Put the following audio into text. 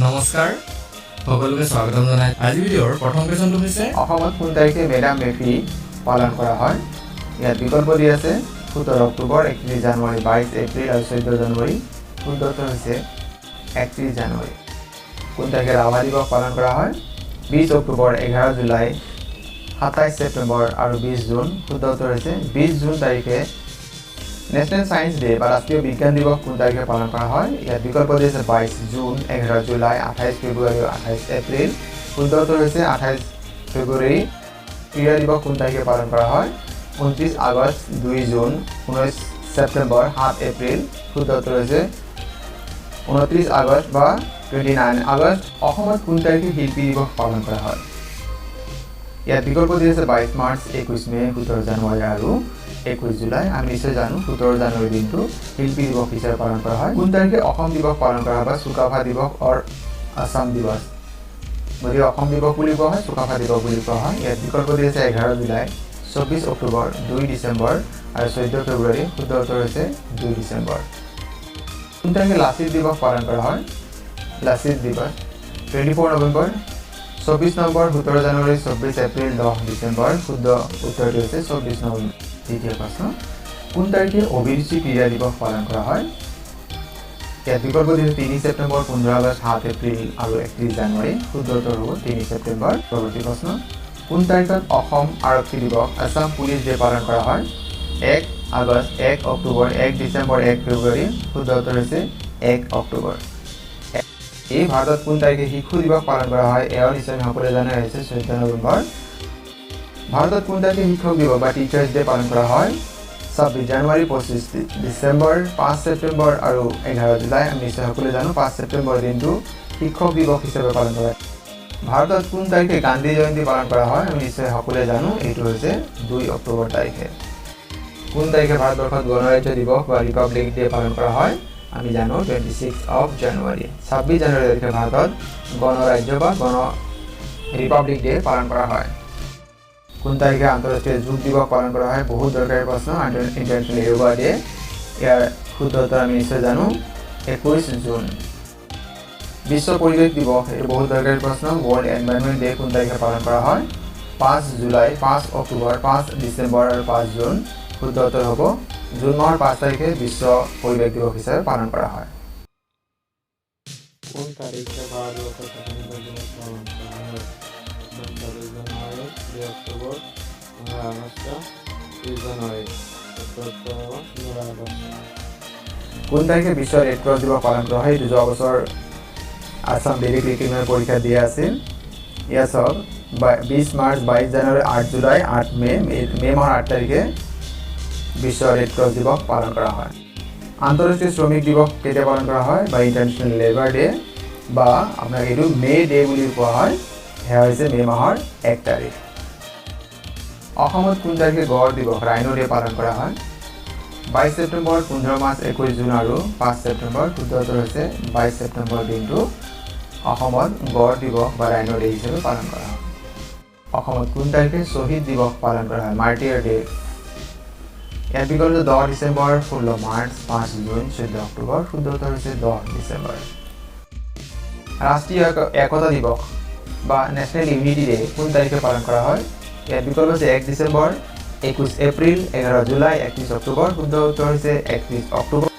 নমস্কাৰ, সকলোকে স্বাগতম জনাই আজি ভিডিঅ'ৰ প্ৰথম কুৱেশ্যনটো হৈছে, অসমত কোন তাৰিখে মেডাম মেফি পালন কৰা হয়? ইয়াত বিকল্প দি আছে 17 অক্টোবৰ, 31 জানুৱাৰী, 22 এপ্ৰিল আৰু 14 জানুৱাৰী। শুদ্ধ উত্তৰ হৈছে 31 জানুৱাৰী। কোন তাৰিখে ৰাভা দিৱস পালন কৰা হয়? 20 অক্টোবৰ, 11 জুলাই, 27 ছেপ্টেম্বৰ আৰু 20 জুন। শুদ্ধ উত্তৰ হৈছে 20 জুন তাৰিখে। নেশ্যনেল ছায়েন্স ডে বা ৰাষ্ট্ৰীয় বিজ্ঞান দিৱস কোন তাৰিখে পালন কৰা হয়? ইয়াত বিকল্প দি আছে 22 জুন, 11 জুলাই, 28 ফেব্ৰুৱাৰী আৰু 28 এপ্ৰিল। শুদ্ধ উত্তৰ হৈছে 28 ফেব্ৰুৱাৰী। ক্ৰীড়া দিৱস কোন তাৰিখে পালন কৰা হয়? 29 আগষ্ট, 2 জুন, 19 ছেপ্টেম্বৰ, 7 এপ্ৰিল। শুদ্ধ উত্তৰ হৈছে 29 আগষ্ট বা 29 আগষ্ট। অসমত কোন তাৰিখে শিল্পী দিৱস পালন কৰা হয়? ইয়াত বিকল্প দি আছে 22 মাৰ্চ, 21 মে', 17 জানুৱাৰী আৰু 21 জুলাই। আমি নিশ্চয় জানো, 17 জানুৱাৰী দিনটো শিল্পী দিৱস হিচাপে পালন কৰা হয়। কোন তাৰিখে অসম দিৱস পালন কৰা হয় বা চুকাফা দিৱস অৰ আছাম দিৱস? গতিকে অসম দিৱস বুলি কোৱা হয়, চুকাফা দিৱস বুলি কোৱা হয়। ইয়াত বিকল্প দি আছে 11 জুলাই, 24 অক্টোবৰ, 2 ডিচেম্বৰ আৰু 14 ফেব্ৰুৱাৰী। শুদ্ধ উত্তৰ হৈছে 2 ডিচেম্বৰ। কোন তাৰিখে লাচিত দিৱস পালন কৰা হয়? লাচিত দিৱস 24 নৱেম্বৰ, 24 নৱেম্বৰ, 17 জানুৱাৰী, 24 এপ্ৰিল, 10 ডিচেম্বৰ। শুদ্ধ উত্তৰটো হৈছে 24 নৱেম্বৰ। দ্বিতীয় প্ৰশ্ন, কোন তাৰিখে অভিৰুচি ক্ৰীড়া দিৱস পালন কৰা হয়? ইয়াত বিকল্প দিছে 3 ছেপ্টেম্বৰ, 15 আগষ্ট, 7 এপ্ৰিল আৰু 31 জানুৱাৰী। শুদ্ধ উত্তৰ হ'ব 3 ছেপ্টেম্বৰ। পৰৱৰ্তী প্ৰশ্ন, কোন তাৰিখত অসম আৰক্ষী দিৱস, আছাম পুলিচ ডে পালন কৰা হয়? 1 আগষ্ট, 1 অক্টোবৰ, 1 ডিচেম্বৰ, 1 ফেব্ৰুৱাৰী। শুদ্ধ উত্তৰ হৈছে 1 অক্টোবৰ। এই ভাৰতত কোন তাৰিখে শিশু দিৱস পালন কৰা হয়? এয়াও নিশ্চয় আমি সকলোৱে জানে, হৈছে 14 নৱেম্বৰ। ভাৰতত কোন তাৰিখে শিক্ষক দিৱস বা টিচাৰ্ছ ডে পালন কৰা হয়? 26 জানুৱাৰী, 25 ডিচেম্বৰ, 5 ছেপ্টেম্বৰ আৰু 11 জুলাই। আমি নিশ্চয় সকলোৱে জানো, 5 ছেপ্টেম্বৰ দিনটো শিক্ষক দিৱস হিচাপে পালন কৰা হয়। ভাৰতত কোন তাৰিখে গান্ধী জয়ন্তী পালন কৰা হয়? আমি নিশ্চয় সকলোৱে জানো, এইটো হৈছে 2 অক্টোবৰ তাৰিখে। কোন তাৰিখে ভাৰতবৰ্ষত গণৰাজ্য দিৱস বা ৰিপাব্লিক ডে পালন কৰা হয়? আমি জানো, 26 অফ জানুৱাৰী। 26 জানুৱাৰী তাৰিখে ভাৰতত গণৰাজ্য বা ৰিপাব্লিক ডে পালন কৰা হয়। কোন তাৰিখে আন্তঃৰাষ্ট্ৰীয় যোগ দিৱস পালন কৰা হয়? বহুত দৰকাৰী প্ৰশ্ন। ইণ্টাৰনেশ্যনেল য়োগা ডে, ইয়াৰ শুদ্ধ উত্তৰ আমি নিশ্চয় জানো, 21 জুন। বিশ্ব পৰিৱেশ দিৱস, এইটো বহুত দৰকাৰী প্ৰশ্ন। ৱৰ্ল্ড এনভাইৰনমেণ্ট ডে কোন তাৰিখে পালন কৰা হয়? 5 জুলাই, 5 অক্টোবৰ, 5 ডিচেম্বৰ আৰু 5 জুন। শুদ্ধ উত্তৰ হ'ব জুন মাহৰ 5 তাৰিখে বিশ্ব পৰিৱেশ দিৱস হিচাপে পালন কৰা হয়। কোন তাৰিখে ভাৰতবৰ্ষৰ স্বাধীনতা দিৱস পালন কৰা হয়? অপশ্যন 26 জানুৱাৰী, 2 অক্টোবৰ, 15 আগষ্ট, 30 জানুৱাৰী। শুদ্ধ উত্তৰ হ'ব 15 আগষ্ট। কোন তাৰিখে বিশ্ব ৰেড ক্ৰছ দিৱস পালন কৰা হয়? এইটো যোৱা বছৰ আছাম বেলিক ৰিক্ৰুটমেণ্ট পৰীক্ষা দিয়া আছিল। ইয়াত চাওক, 20 মাৰ্চ, 22 জানুৱাৰী, 8 জুলাই, 8 মে'। মে' মাহৰ 8 তাৰিখে বিশ্ব ৰেড ক্ৰছ দিৱস পালন কৰা হয়। আন্তঃৰাষ্ট্ৰীয় শ্ৰমিক দিৱস কেতিয়া পালন কৰা হয় বা ইণ্টাৰনেশ্যনেল লেবাৰ ডে বা আপোনাক এইটো মে' ডে বুলি কোৱা হয়, সেয়া হৈছে মে' মাহৰ 1 তাৰিখ। অসমত কোন তাৰিখে গড় দিৱস, ৰাইনো ডে পালন কৰা হয়? 22 ছেপ্টেম্বৰ, 15 মাৰ্চ, 21 জুন আৰু 5 ছেপ্টেম্বৰ। শুদ্ধ উত্তৰ হৈছে 22 ছেপ্টেম্বৰ দিনটো অসমত গড় দিৱস বা ৰাইনো ডে হিচাপে পালন কৰা হয়। অসমত কোন তাৰিখে শ্বহীদ দিৱস পালন কৰা হয়, মাৰ্টিয়াৰ ডে? ইয়াৰ বিকল্প 10 ডিচেম্বৰ, 16 মাৰ্চ, 5 জুন, 14 অক্টোবৰ। শুদ্ধ উত্তৰ হৈছে 10 ডিচেম্বৰ। ৰাষ্ট্ৰীয় একতা দিৱস বা নেশ্যনেল ইউনিটি ডে কোন তাৰিখে পালন কৰা হয়? ইয়াৰ বিকল্প হৈছে 1 ডিচেম্বৰ, 21 এপ্ৰিল, 11 জুলাই, 31 অক্টোবৰ। শুদ্ধ উত্তৰ হৈছে 31 অক্টোবৰ।